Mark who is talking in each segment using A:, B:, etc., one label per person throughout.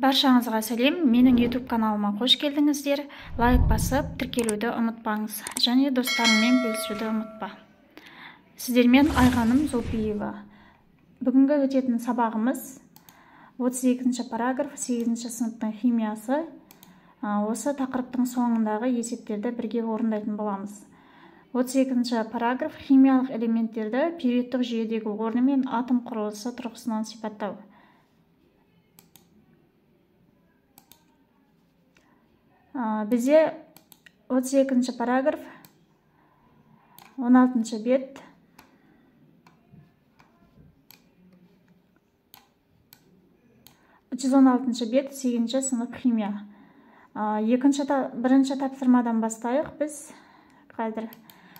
A: Баршаңызға сәлем, менің YouTube каналыма қош келдіңіздер. Лайк басып, тіркелуді ұмытпаңыз және достарыңмен бөлісуді ұмытпа. Сіздермен Айғаным Зулпиева. Бүгінгі өтетін сабағымыз 32 параграф, 8 сыныптың химиясы. Осы тақырыптың соңындағы есептерді бірге орындайтын боламыз. 32 параграф химиялық элементтерді периодтық жүйедегі орны мен атом құрылысы тұрғысынан сипаттау. Бізде 32 параграф, 16 бет. 116 бет, 8 сынып химия. Бірінші тапсырмадан бастайық біз. Қазір.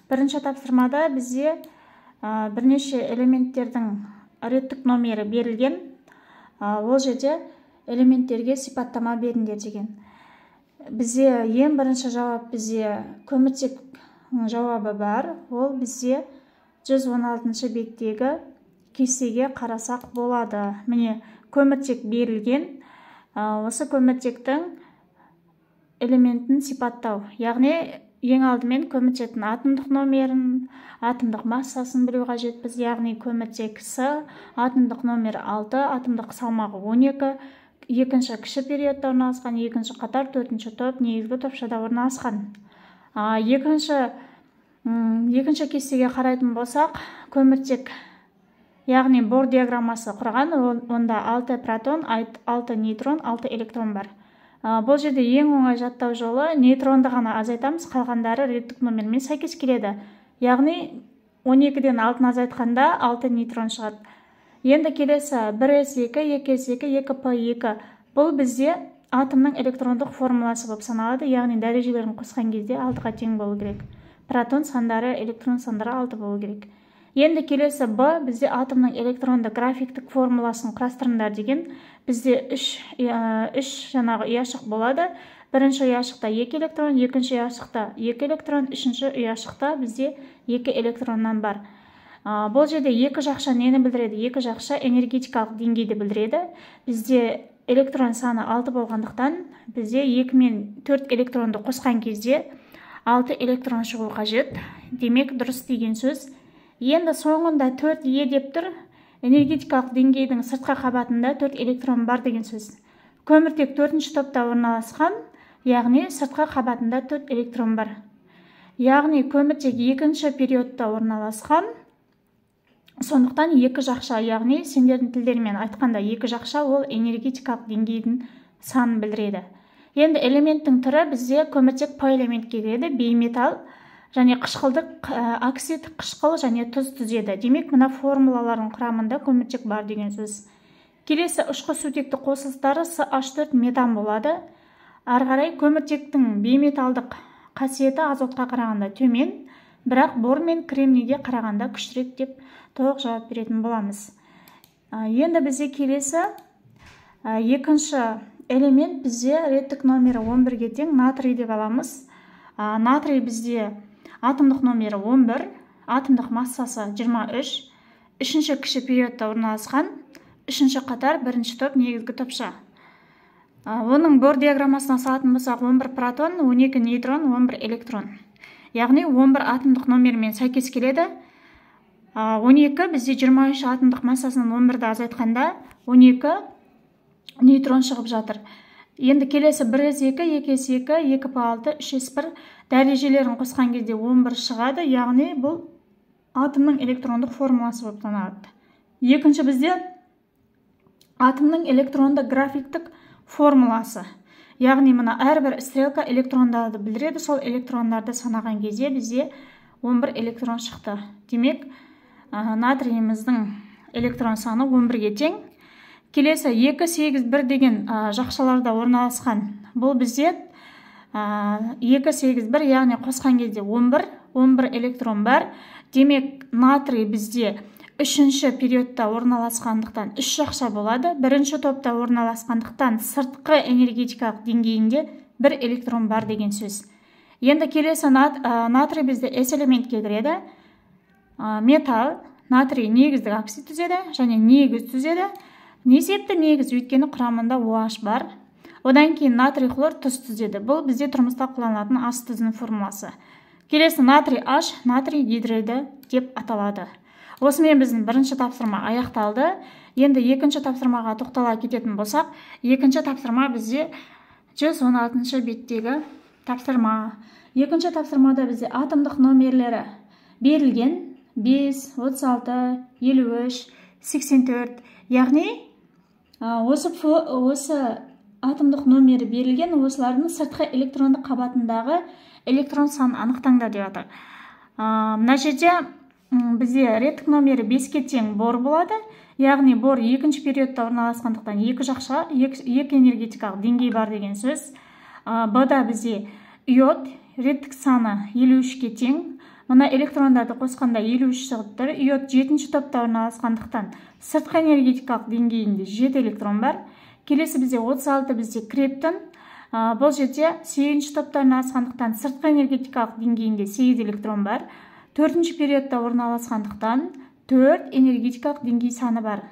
A: Бірінші тапсырмада бізде бірнеше элементтердің реттік номері берілген. Ол жерде элементтерге сипаттама беріңдер деген. Бізде ең бірінші жауап, бізде көміртек жауабы бар. Ол бізде 116 беттегі кестеге қарасақ болады. Міне көміртек берілген. Осы көміртектің элементін сипаттау. Яғни ең алдымен көміртектің атомдық номерін, атомдық массасын білу қажетпіз. Яғни көміртек С, атомдық номері 6, атомдық салмағы 12, екінші кіші периодта орналасқан, екінші қатар, төртінші топ, негізгі топшада орналасқан. Екінші кестеге қарайтын болсақ, көміртек, яғни Бор диаграммасы құрған, онда 6 протон, 6 нейтрон, 6 электрон бар. Бұл жерде ең оңай жаттау жолы нейтронды ғана азайтамыз, қалғандары реттік номермен сәйкес келеді. Яғни 12-ден 6-ны азайтқанда 6 нейтрон шығады. Енді келесі 1s2, 2s2, 2p2. Бұл бізде атомның электрондық формуласы болып саналады, яғни дәрежелерін қосқан кезде 6-ға тең болу керек. Протон сандары, электрон сандары 6 болу керек. Енді келесі Б, бізде атомның электронды графиктік формуласын құрастырыңдар деген. Бізде 3 жаңағы ұяшық болады. Бірінші ұяшықта 2 электрон, екінші ұяшықта 2 электрон, үшінші ұяшықта бізде 2 электроннан бар. Бұл жерде екі жақша нені білдіреді? Екі жақша энергетикалық деңгейді білдіреді. Бізде электрон саны 6 болғандықтан, бізде 2 мен 4 электронды қосқан кезде 6 электрон шығу қажет. Демек, дұрыс деген сөз. Енді соңында 4 Е деп тұр. Энергетикалық деңгейдің сыртқы қабатында 4 электрон бар деген сөз. Көміртек 4-ші топта орналасқан, яғни сыртқы қабатында 4 электрон бар. Яғни көміртек екінші периодта орналасқан. Сондықтан екі жақша, яғни сендердің тілдерімен айтқанда екі жақша ол энергетикалық деңгейдің санын білдіреді. Енді элементтің түрі бізде көміртек П элементке кіреді, бейметалл және қышқылдық оксид, қышқыл және тұз түзеді. Демек, мына формулалардың құрамында көміртек бар деген сөз. Келесі ұшқы сутекті қосылыстары CH4 метан болады. Ары қарай көміртектің бейметалдық қасиеті азотқа қарағанда төмен, бірақ бор мен кремнийге қарағанда күштірек деп толық жауап беретін боламыз. Енді бізде келесі екінші элемент бізде реттік номері 11-ге тең натрий деп аламыз. Натрий бізде атомдық номері 11, атомдық массасы 23, үшінші кіші периодта орналасқан, үшінші қатар, бірінші топ, негізгі топша. Оның Бор диаграммасына салатын болсақ, 11 протон, 12 нейтрон, 11 электрон. Яғни 11 атомдық номермен сәйкес келеді. 12 бізде 23 атомдық массасынан 11-ді азайтқанда 12 нейтрон шығып жатыр. Енді келесі 1s2, 2s2, 2p6, 3s1 дәрежелерін қосқан кезде 11 шығады, яғни бұл атомның электрондық формуласы болып саналады. Екінші бізде атомның электронды графиктік формуласы. Яғни мына әрбір стрелка электрондарды білдіреді, сол электрондарды санаған кезде бізде 11 электрон шықты. Демек, натрийіміздің электрон саны 11-ге тең. Келесі 2, 8, 1 деген жақшаларда орналасқан. Бұл бізде 2, 8, 1, яғни қосқан кезде 11, 11 электрон бар. Демек, натрий бізде үшінші периодта орналасқандықтан 3 жақша болады. Бірінші топта орналасқандықтан сыртқы энергетикалық деңгейінде 1 электрон бар деген сөз. Енді келесі натрий бізде S элементке кіреді. Металл, натрий негіздік оксид түзеді және негіз түзеді. Не себепті негіз? Өйткені құрамында OH бар. Одан кейін натрий хлор тұз түзеді. Бұл бізде тұрмыста қолданылатын ас тұзының формуласы. Келесі натрий H, натрий гидриді деп аталады. Осымен біздің бірінші тапсырма аяқталды. Енді екінші тапсырмаға тоқтала кететін болсақ, екінші тапсырма бізде 116 беттегі тапсырма. Екінші тапсырмада бізде атомдық номерлері берілген 5, 36, 53, 84. Яғни осы атомдық номері берілген, осылардың сыртқы электрондық қабатындағы электрон санын анықтаңдар деп жатыр. Мына жерде бізде реттік номері 5-ке тең бор болады. Яғни бор екінші периодта орналасқандықтан екі жақша, екі энергетикалық деңгей бар деген сөз. Б-да бізде йод, реттік саны 53-ке тең. Мына электрондарды қосқанда 53 шығып тұр. Йод 7-ші топта орналасқандықтан сыртқы энергетикалық деңгейінде 7 электрон бар. Келесі бізде 36 бізде криптон. Бұл жерде 8-ші топта орналасқандықтан сыртқы энергетикалық деңгейінде 8 электрон бар. 4-ші периодта орналасқандықтан 4 энергетикалық деңгей саны бар.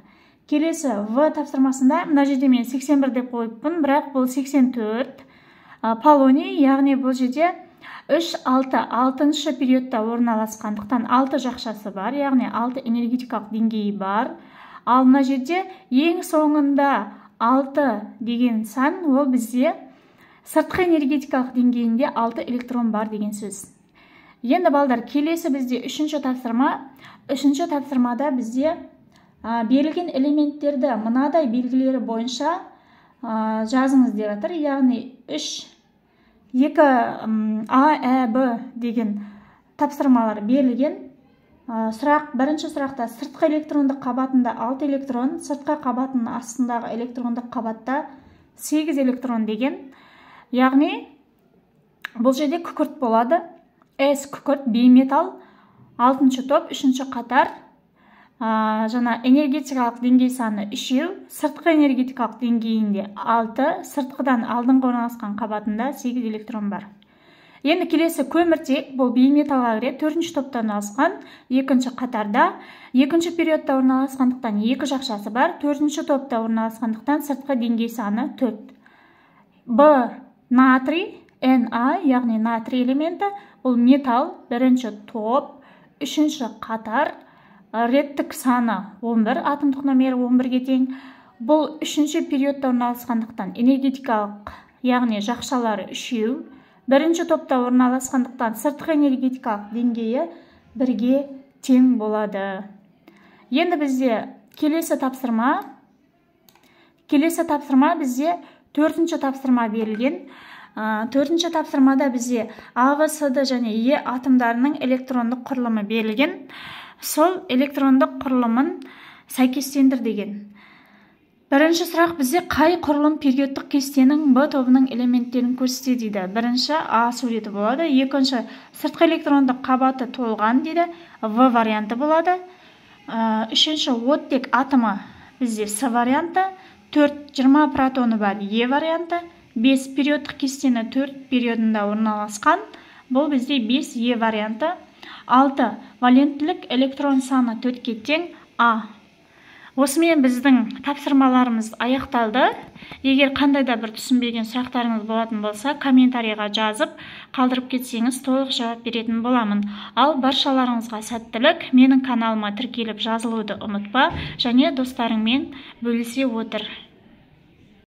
A: Келесі В тапсырмасында мына жерде мен 81 деп қойыппын, бірақ бұл 84 полоний, яғни бұл жерде 3, 6, 6-шы периодта орналасқандықтан 6 жақшасы бар, яғни 6 энергетикалық деңгейі бар. Ал мына жерде ең соңында 6 деген сан, ол бізде сыртқы энергетикалық деңгейінде 6 электрон бар деген сөз. Енді балдар, келесі бізде үшінші тапсырма. Үшінші тапсырмада бізде берілген элементтерді мынадай белгілері бойынша жазыңыз деп жатыр. Яғни 3, 2, А, Ә, Б деген тапсырмалар берілген. Сұрақ, бірінші сұрақта сыртқы электрондық қабатында 6 электрон, сыртқы қабатының астындағы электрондық қабатта 8 электрон деген. Яғни бұл жерде күкірт болады. С күкірт, бейметалл, 6-шы топ, 3-ші қатар. Жаңа энергетикалық деңгей саны 3, сыртқы энергетикалық деңгейінде 6, сыртқыдан алдыңғы орналасқан қабатында 8 электрон бар. Енді келесі көміртек, бұл бейметаллға кіреді, 4-ші топта орналасқан, 2-ші қатарда, 2-ші периодта орналасқандықтан 2 жақшасы бар, 4-ші топта орналасқандықтан сыртқы деңгей саны 4. Б натрий, На, яғни натрий элементі, бұл металл, 1-ші топ, 3-ші қатар, реттік саны 11, атомдық номері 11-ге тең. Бұл 3-ші периодта орналасқандықтан энергетикалық, яғни жақшалары 3, 1-ші топта орналасқандықтан сыртқы энергетикалық деңгейі 1-ге тең болады. Енді бізде келесі тапсырма. Келесі тапсырма бізде 4-ші тапсырма берілген. 4-ші тапсырмада бізде А, В, С, Д және Е атомдарының электрондық құрылымы берілген. Сол электрондық құрылымын сәйкестендір деген. Бірінші сұрақ бізде қай құрылым периодтық кестенің Б тобының элементтерін көрсетеді дейді. Бірінші А суреті болады, екінші сыртқы электрондық қабаты толған дейді, В варианты болады. Үшінші оттек атомы бізде С варианты, 4 20 протоны бар Е варианты, 5 периодтық кестені 4 периодында орналасқан, бұл бізде 5 Е варианты, 6 валенттілік электрон саны 4-ке тең А. Осымен біздің тапсырмаларымыз аяқталды. Егер қандай да бір түсінбеген сұрақтарыңыз болатын болса, комментарийға жазып, қалдырып кетсеңіз, толық жауап беретін боламын. Ал баршаларыңызға сәттілік, менің каналыма тіркеліп жазылуды ұмытпа және достарыңмен бөлісе отыр.